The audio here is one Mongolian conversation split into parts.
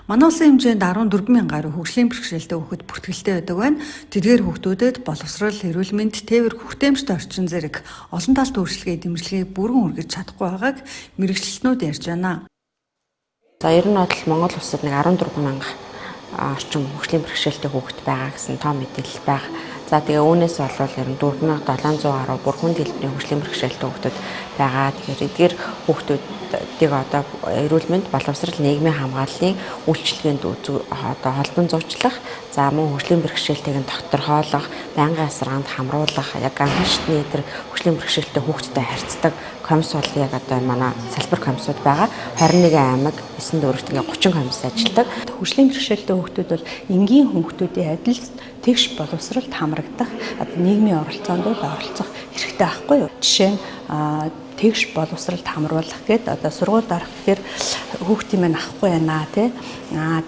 Манай улсын хэмжээнд 14 мянган гаруй хөгжлийн бэрхшээлтэй хүүхэд бүртгэлтэй байдаг байна. Тэдгээр хүүхдүүдэд боловсрол, эрүүл мэнд, тээвэр, хүртээмжтэй орчин зэрэг олон талт үйлчилгээ, дэмжлэгийг бүрэн хүргэж чадахгүй байгааг мэргэжилтнүүд ярьж байна. За ер нь бол Монгол улсад нэг 14 мянга орчим хөгжлийн бэрхшээлтэй хүүхэд байгаа гэсэн тоо мэдээлэл байгаа. За тэгээ үүнээс болвол ер нь 4700 гаруй бүр хүнд хэлбэрийн хөгжлийн бэрхшээлтэй хүүхдүүд байгаа. Тэгэхээр эдгээр хүүхдүүдийг одоо эрүүл мэнд, боловсрол, нийгмийн хамгааллын үйлчилгээнд одоо холбон зуучлах, за мөн хөгжлийн бэрхшээлтэйг нь тодорхойлох, байнгын асаргаанд хамруулах, яг анхан шатны тэр хөгжлийн бэрхшээлтэй хүүхдтэй харьцдаг комисс бол яг одоо манай салбар комиссууд байгаа. 21 аймаг, 9 дүүрэгт ингээ 30 комисс ажилладаг. Хөгжлийн бэрхшээлтэй хүүхдүүд бол энгийн хүүхдүүдийн адил тэгш боловсролд хамрагдах, одоо нийгмийн оролцоонд бол оролцох хэрэгтэй байхгүй юу? Жишээ нь тэгш боловсролд хамруулах гээд одоо сургуульд орох гэхээр хүүхдийн маань авахгүй байна тий.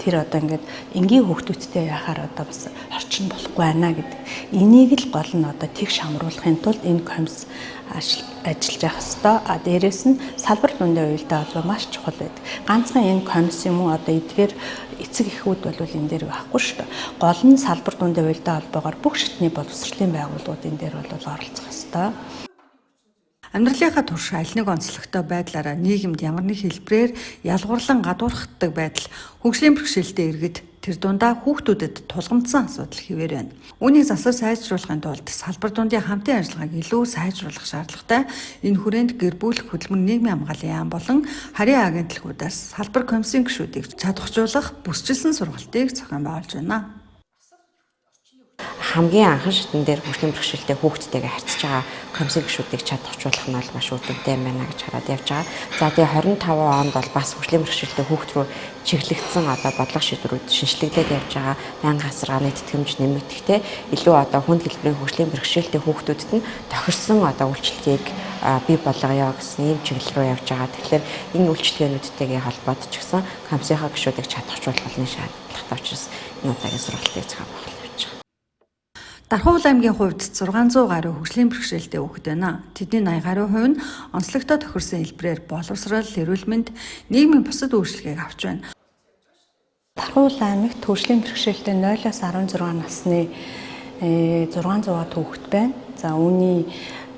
Тэр одоо ингээд энгийн хүүхдүүдтэй яхаар одоо бас орчин болохгүй байна гэдэг. Энийг л гол нь одоо тэгш хамруулахын тулд энэ комисс ажиллаж явах ёстой. А дээрэс нь салбар дундын уялдаа холбоо маш чухал байдаг. Ганцхан энэ комисс юм уу одоо эдгээр эцэг эхүүд бол энэ дээр байхгүй шүү дээ. Гол нь салбар дундын уялдаа холбоогоор бүх шатны боловсролын байгууллагууд энэ дээр бол оролцох ёстой. Амьдралынхаа турш аль нэг онцлогтой байдлаараа нийгэмд ямар нэг хэлбэрээр ялгуурлан гадуурхдаг байдал хөгжлийн бэрхшээлтэй иргэд, тэр дундаа хүүхдүүдэд тулгамдсан асуудал хэвээр байна. Үүнийг засвар сайжруулахын тулд салбар дундын хамтын ажиллагааг илүү сайжруулах шаардлагатай. Энэ хүрээнд гэр бүл, хөдөлмөр, нийгмийн хамгааллын яам болон харийн агентлагуудаас салбар комиссийн гишүүдийг чадваржуулах бүсчилсэн сургалтыг зохион байгуулж байна. Хамгийн анхан шатн дээр хөгжлийн бэрхшээлтэй хүүхдтэйгээ харьцаж байгаа комиссийн гишүүдийг чадваржуулах нь бол маш үр дүнтэй юм байна гэж хараад явж байгаа. За тэгээ 25 онд бол бас хөгжлийн бэрхшээлтэй хүүхд рүү чиглэгдсэн одоо бодлого шийдвэрүүд шинэчлэгдээд явж байгаа. Байнгын асаргааны тэтгэмж нэмэгдэхтэй илүү одоо хүнд хэлбэрийн хөгжлийн бэрхшээлтэй хүүхдүүдэд нь тохирсон одоо үйлчилгээг бий болгоё гэсэн ийм чиглэл рүү явж байгаа. Тэгэхээр энэ үйлчилгээнүүдтэйгээ холбоод ч гэсэн комиссийнхаа гишүүдийг чадваржуулах нь шаардлагатай учраас энэ удаагийн сургалтыг зохион байгуулж явж байгаа. Дархуул аймгийн хувьд 600 гаруй хөгжлийн бэрхшээлтэй хүүхэд байна. Тэдний 80 гаруй хувь нь онцлогтой тохирсон хэлбэрээр боловсрол, эрүүл мэнд, нийгмийн бусад үйлчилгээг авч байна. Дархуул аймагт хөгжлийн бэрхшээлтэй 0-аас 16 насны 600 хүүхэд байна. За үүний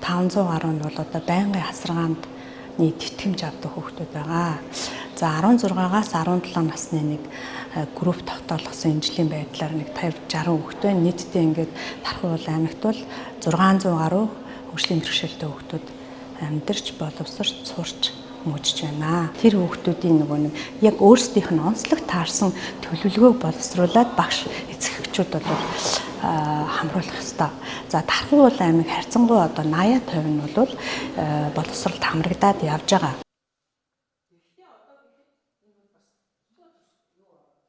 500 гаруй нь бол одоо байнгын асаргаанд тэтгэмж авдаг хүүхдүүд байгаа. За 16-аас 17 насны нэг групп тогтоолгосон энэ жилийн байдлаар нэг 50 60 хүүхэд байна. Нийтдээ ингээд Дархуул аймагт бол 600 гаруй хөгжлийн бэрхшээлтэй хүүхдүүд амьдарч, боловсрч, сурч, хүмүүжиж байна. Тэр хүүхдүүдийн нөгөө нэг яг өөрсдийнх нь онцлог таарсан төлөвлөгөөг боловсруулад багш, эцэг эхчүүд бол хамруулах ёстой. За Дархуул аймаг харьцангуй одоо 80% нь бол боловсролд хамрагдаад явж байгаа.